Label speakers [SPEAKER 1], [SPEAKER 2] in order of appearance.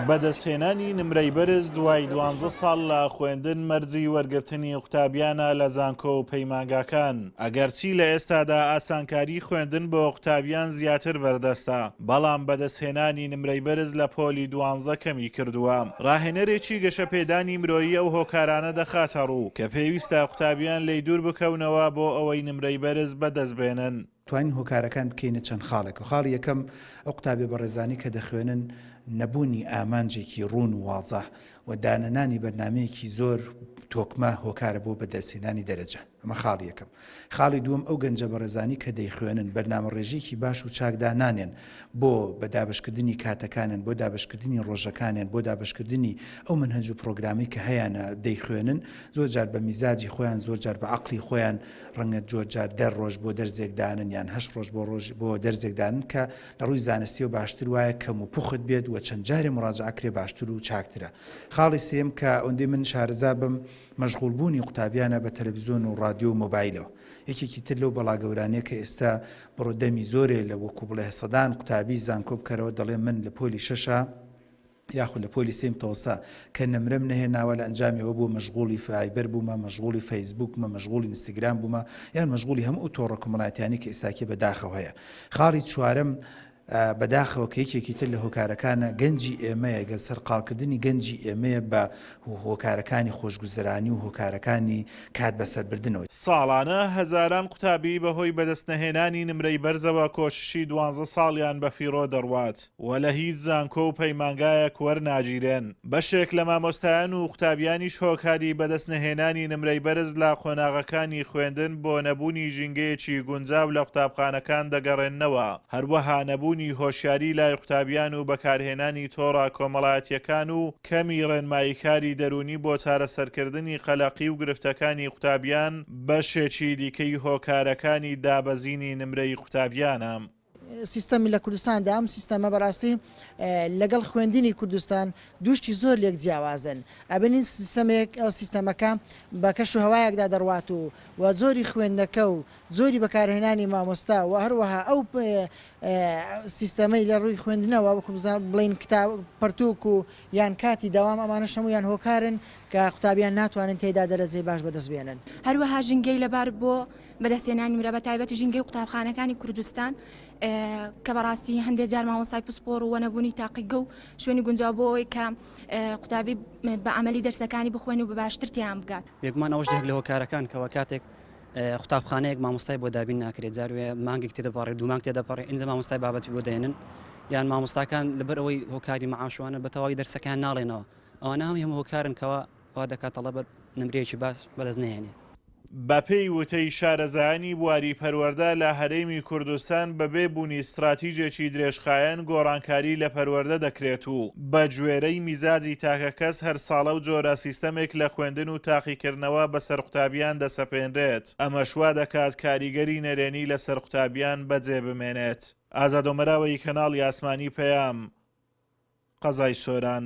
[SPEAKER 1] بەدەستهێنانی نمرەی بەرز دوای دوانزە ساڵ لە خوێندن مەرجی وەرگرتنی قوتابیانە لە زانکۆ و پەیمانگاکان، ئەگەرچی لە ئێستادا ئاسانکاری خوێندن بۆ قوتابیان زیاتر بەردەستە، بەڵام بەدەستهێنانی نمرەی بەرز لە پۆلی دوانزە کەمی کردووە. ڕاهێنەرێکی گەشەپێدانی مرۆیی ئەو هۆکارانە دەخاتەڕوو کە پێویستە قوتابیان لێی دوور بکەونەوە بۆ ئەوەی نمرەی بەرز بەدەست بێنن.
[SPEAKER 2] توانین هۆکارەکان بکەینە چەند خاڵێک. خاڵی یەکەم، ئەو قوتابیە بەڕێزانەی کە دەخوێنن نەبوونی ئامانجێکی ڕوون و وازح و دانەنانی بەرنامەیەکی زۆر تۆکمە هۆکارە بۆ بەدەستهێنانی دەرەجە. ئەمە خاڵی یەکەم. خاڵی دووەم، ئەو گەنجە بەڕێزانەی کە دەیخوێنن بەرنامەڕێژییەکی باش و چاک دانانێن بۆ بە دابەشکردنی کاتەکانیان، بۆ دابەشکردنی ڕۆژەکانیان، بۆ دابەشکردنی ئەو مەنهەج و پڕۆگرامەی کە هەیانە دەیخوێنن، زۆر جار بە میزاجی خۆیان، زۆر جار بە عەقڵی خۆیان، ڕەنگە زۆر جار دە ڕۆژ بۆ دەرزێک دانن یان هەشت ڕۆژ بۆ ڕۆژ بۆ دەرزێک دانن کە لە ڕووی زانستیەوە باشتر وایە کەم و پوخت بێت و چەند جارێ مڕاجەعە کرێ باشتر و چاکترە. خاڵی سێیەم کە ئەوەندەی من شارەزا بم مەشغوڵ بوونی قوتابیانە بە تەلەفزیۆن و ڕادیۆ و مۆبایلەوە یەکێکی تر لەو بەڵا گەورانەیە کە ئێستا بڕۆ دەمی زۆرێ لە وەکو بڵێ سەدان قوتابی زانکۆ بکەرەوە دەڵێ من لە پۆلی شەشا یاخود لە پۆلی سێی متەوەستە کە نمرەم نەهێناوە لە ئەنجامی ئەوە بووە مەشغوڵی ڤایبەر بوومە مەشغوڵی فەیسبووک بوومە مەشغوڵی ئینستگرام بوومە یان مەشغوڵی هەموو ئەو تۆڕە کۆمەڵایەتیانەی کە ئێستاکێ بە داخەوە هەیە خاڵی چوارەم بەداخەوە کە یەکێکی تر لە هۆکارەکانە گەنجی ئێمەیە گەل سەرقاڵکردنی گەنجی ئێمەیە بە هۆکارەکانی خۆشگوزەرانی و هۆکارەکانی کات بەسەربردنەوە.
[SPEAKER 1] ساڵانە هەزاران قوتابی بەهۆی بەدەستنەهێنانی نمرەی بەرزەوە کۆششی دوانزە ساڵیان بەفیڕۆ دەڕوات. و لە هیچ زانکۆ و پەیمانگایەک وەرناگیرێن. بەشێک لە مامۆستایان و قوتابیانیش هۆکاری بەدەستنەهێنانی نمرەی بەرز لە قۆناغەکانی خوێندن بۆ نەبوونی ژینگەیەکی گونجاو لە قوتابخانەکان دەگەڕێننەوە، هەروەها نەبوونی هۆشیاری لای قوتابیان و بەکارهێنانی تۆڕە کۆمەڵایەتییەکان و کەمی ڕێنماییکاری دەروونی بۆ چارەسەرکردنی قەلەقی و گرفتەکانی قوتابیان بەشێکی دیکەی هۆکارەکانی دابەزینی نمرەی قوتابیانە.
[SPEAKER 3] سیستەمی لە کوردستاندا ئەم سیستەمە بەڕاستی لەگەڵ خوێندنی کوردستان دووشتی زۆر لێک جیاوازن ئەبینین سیستەمێک ئەو سیستەمەکە بە کەش و هەوایەکدا دەڕوات و و جۆری خوێندنەکە و جۆری بەکارهێنانی مامۆستا و هەروەها ئەو سیستەمەی لە ڕووی خوێندنەوە وەکو بڵین کتاب پەرتوک و یان کاتی دەوام ئەمانەش هەموویان هۆکارن کە قوتابیان ناتوانن تێیدا دەرەجەی باش بەدەست بێنن.
[SPEAKER 4] هەروەها ژینگەی لەبار بۆ بەدەستهێنانی نمرە بەتایبەتی ژینگەی قوتابخانەکانی کوردستان کە بەڕاستی هەندێک جار مامۆستای پسپۆڕ و نەبوونی تاقیگە و شوێنی گونجاو بۆ ئەوەی کە قوتابی بە عملی دەرسەکانی بخوێنی و بە باشتر تیان بگات.
[SPEAKER 5] بێگومان ئەوەش یەک لە هۆکارەکان کەوا کاتێک قوتابخانەیەک مامۆستای بۆ دابین ناکرێت جاروێ مانگێک تێدەپەڕێت دوو مانگ تێدەپەڕێت ئینجا مامۆستای بابەتی بۆ دێنن یان مامۆستاکان لەبەر ئەوەی هۆکاری مەعاشوانە بە تەواوی دەرسەکان ناڵێنەوە ئەوانە هەموو هەموو هۆکارن کەوا وا دەکات تەڵەبە نمرەیەکی باش بەدەست نەهێنێ.
[SPEAKER 1] بەپێی وتەی شارەزایانی بواری پەروەردە لە هەرێمی کوردستان بەبێ بوونی ستراتیجێکی درێژخایەن گۆڕانکاری لە پەروەردە دەکرێت و بەگوێرەی میزاجی تاکەکەس هەر ساڵە و جۆرە سیستەمێک لە خوێندن و تاقیکردنەوە بەسەر قوتابیان دەسەپێنرێت ئەمەش وا دەکات کاریگەری نەرێنی لەسەر قوتابیان بەجێ بمێنێت. ئازاد ئۆمەراوەیی کەناڵی ئاسمانی پەیام، قەزای سۆران.